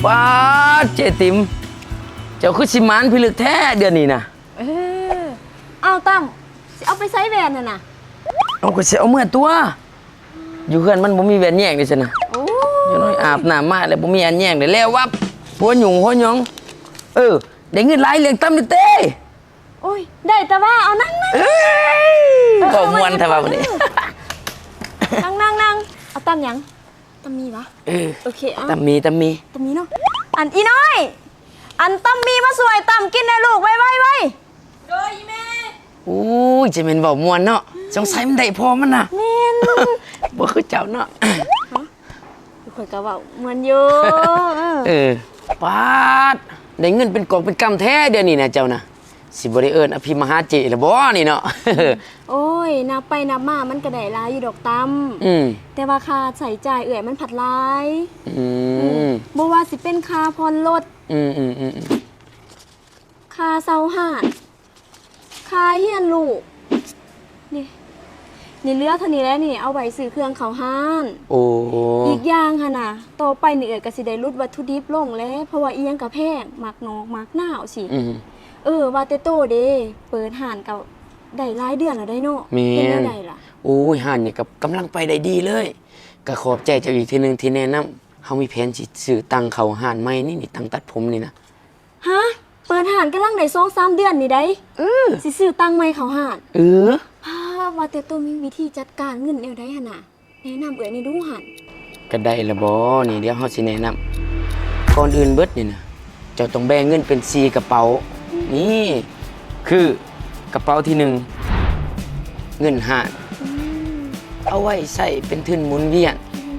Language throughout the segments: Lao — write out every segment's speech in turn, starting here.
ປາດ ເຈຕິມ ເຈົ້າຄືຊິໝານພິລຶກແທ້ເດືອນນີ້ນະ. ເອີ ເອົາ ຕັ້ມ ຊິເອົາໄປໃສແຫວນຫັ້ນນະ? ເອົາ ກໍຊິເອົາເມືອຕົວະ ຢູ່ເຮືອນມັນບໍ່ມີແຫວນແຍງເດ້ຊັ້ນນະ. ໂອ້ຍ ຢ່າງໜ້ອຍອາບນ້ຳມາແລ້ວບໍ່ມີອັນແຍງເດ້ ແລ້ວວັບ ຫົວຫຍຸ້ງຫົວຫຍອງ. ເອີ ໄດ້ເງິນຫຼາຍລ້ຽງຕ່ຳຢູ່ເຕ. ໂອ້ຍ ໄດ້ແຕ່ວ່າເອົາ ນັ່ງໆ ເອີຍ ເວົ້າມ່ວນແທ້ວ່າມື້ນີ້. ນັ່ງໆໆ ເອົາຕຳຫຍັງ? ຕຳໝີ່ຫວາ? ເອີ ໂອເຄ ເອົາ ຕຳໝີ່ ຕຳໝີ່ ຕຳໝີ່ເນາະ. ອັນ ອີນ້ອຍ ອັນ ຕຳໝີ່ມາຊ່ວຍຕຳກິນແດ່ລູກ ໄວໆໆ. ໂດຍ ອີ່ແມ່. ໂອ້ຍ ຈະແມ່ນເວົ້າມ່ວນເນາະ. ອືມ ສົງໄສມັນໄດ້ພໍ່ມັນນະ. ແມ່ນ ບໍ່ຄືເຈົ້າເນາະ. ຮະ? ຂ້ອຍກໍເວົ້າມ່ວນຢູ່. ເອີ ປາດ ໄດ້ເງິນເປັນກອບເປັນກຳແທ້ດຽວນີ້ນະເຈົ້ານະ. ຊິບໍ່ໄດ້ເອີ້ນອະພິມະຫາເຈລະບໍນີ້ເນາະ? ໂອ້ຍ ນັບໄປນັບມາມັນກໍໄດ້ຫຼາຍຢູ່ດອກຕຳ. ອືມ ແຕ່ວ່າຄ່າໃຊ້ຈ່າຍເອື້ອຍມັນພັດຫຼາຍ. ອືມ ອືມ ບໍ່ວ່າຊິເປັນຄ່າຜ່ອນລົດ ອືມ ອືມ ອືມ ອືມ ຄ່າເຊົ່າຮ້ານ ຄ່າຮຽນລູກ ນີ້ ນີ້ເຫຼືອເທົ່ານີ້ແຫຼະນີ້ ເອົາໄວ້ຊື້ເຄື່ອງເຂົ້າຮ້ານ. ໂອ້ ອີກຢ່າງຫັ້ນນະ ຕໍ່ໄປນີ້ເອື້ອຍກໍຊິໄດ້ຫຼຸດວັດຖຸດິບລົງແຫຼະ ເພາະວ່າອີ່ຫຍັງກໍແພງ ໝາກນອກໝາກນາວຊີ້. ອືມ ເອີ ວ່າແຕ່ໂຕເດ ເປີດຮ້ານກໍໄດ້ຫຼາຍເດືອນແລ້ວໃດເນາະ. ແມ່ນ ເປັນແນວໃດລະ? ໂອ້ຍ ຮ້ານນີ້ກໍກຳລັງໄປໄດ້ດີເລີຍ. ກໍຂອບໃຈເຈົ້າອີກເທື່ອໜຶ່ງທີ່ແນະນຳ. ເຮົາມີແຜນຊິຊື້ຕັ່ງເຂົ້າຮ້ານໃໝ່ນີ້ ນີ້ ຕັ່ງຕັດຜົມນີ້ນະ. ຮະ? ເປີດຮ້ານກຳລັງໄດ້ສອງສາມເດືອນນີ້ໃດ໋. ເອີ ຊິຊື້ຕັ່ງໃໝ່ເຂົ້າຮ້ານ. ເອີ ພາ ວ່າແຕ່ໂຕມີວິທີຈັດການເງິນແນວໃດຫັ້ນນະ? ແນະນຳເອື້ອຍແດ່ດູຫັ້ນ. ກະໄດ້ລະບໍ? ນີ້ ດຽວເຮົາຊິແນະນຳ. ກ່ອນອື່ນເບິດນີ້ນະ ເຈົ້າຕ້ອງແບ່ງເງິນເປັນສີ່ກະເປົາ. ນີ້ ຄື ກະເປົາທີໜຶ່ງ ເງິນຮ້ານ ອືມ ເອົາໄວ້ໃຊ້ເປັນທຶນໝູນວຽນ ອືມ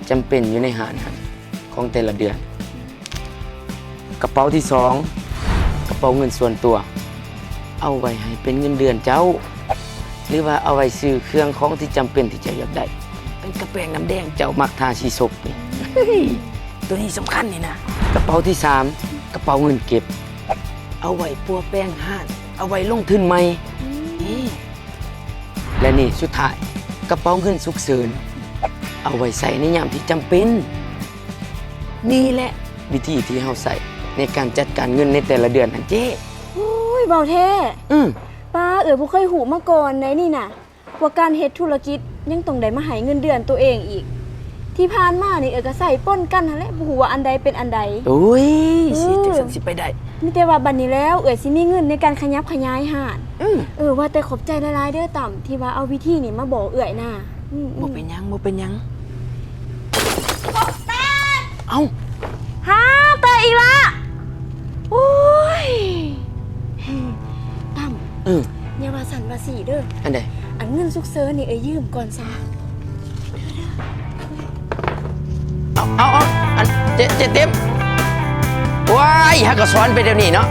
ຈຳເປັນຢູ່ໃນຮ້ານຫັ້ນ ຂອງແຕ່ລະເດືອນ. ກະເປົາທີສອງ ກະເປົາເງິນສ່ວນຕົວ ເອົາໄວ້ໃຫ້ເປັນເງິນເດືອນເຈົ້າ ຫຼືວ່າເອົາໄວ້ຊື້ເຄື່ອງຂອງທີ່ຈຳເປັນທີ່ເຈົ້າຢາກໄດ້ ເປັນກະແປງນ້ຳແດງເຈົ້າມັກທາສີສົກນີ້. ໂຕນີ້ສຳຄັນນີ້ນະ. ກະເປົາທີສາມ ກະເປົາເງິນເກັບ ເອົາໄວ້ປົວແປງຮ້ານ ເອົາໄວ້ລົງທຶນໃໝ່. ອືມ ນີ້ ແລະນີ້ສຸດທ້າຍ ກະເປົາເງິນສຸກເສີນ ເອົາໄວ້ໃຊ້ໃນຍາມທີ່ຈຳເປັນ. ນີ້ແຫຼະວິທີທີ່ເຮົາໃຊ້ໃນການຈັດການເງິນໃນແຕ່ລະເດືອນຫັ້ນເຈ້. ໂອ້ຍ ເວົ້າແທ້? ອືມ ປ້າ ເອື້ອຍບໍ່ເຄີຍຮູ້ມາກ່ອນໃດນີ້ນະ ວ່າການເຮັດທຸລະກິດຍັງຕ້ອງໄດ້ມາໃຫ້ເງິນເດືອນໂຕເອງອີກ. ທີ່ຜ່ານມານີ້ເອື້ອຍກໍໃຊ້ປົນກັນຫັ້ນແຫຼະ ບໍ່ຮູ້ວ່າອັນໃດເປັນອັນໃດ. ໂອ້ຍ ເອີ ຊິຈັ່ງຊັ້ນຊິໄປໄດ້? ມີແຕ່ວ່າບັດນີ້ແລ້ວເອື້ອຍຊິມີເງິນໃນການຂະຫຍັບຂະຫຍາຍຮ້ານ. ອືມ ເອີ ວ່າແຕ່ຂອບໃຈຫຼາຍໆເດີຕຳ ທີ່ວ່າເອົາວິທີນີ້ມາບອກເອື້ອຍນະ. ອືມໆ ບໍ່ເປັນຫຍັງ ບໍ່ເປັນຫຍັງ. ເອົ້າ ຫາ ເຕີອີກລະ. ໂອ້ຍ ຕຳ ເອີ ຢ່າວ່າຊັ້ນວ່າຊີ້ເດີ. ອັນໃດ? ອັນເງິນສຸກເສີນນີ້ເອື້ອຍຢືມກ່ອນຊະ. ເອົາ ເອົາ ເອົາ ອັນ ເຈ ເຈຕິມ ໂອ້ຍ ຫາກໍສອນໄປດຽວນີ້ເນາະ.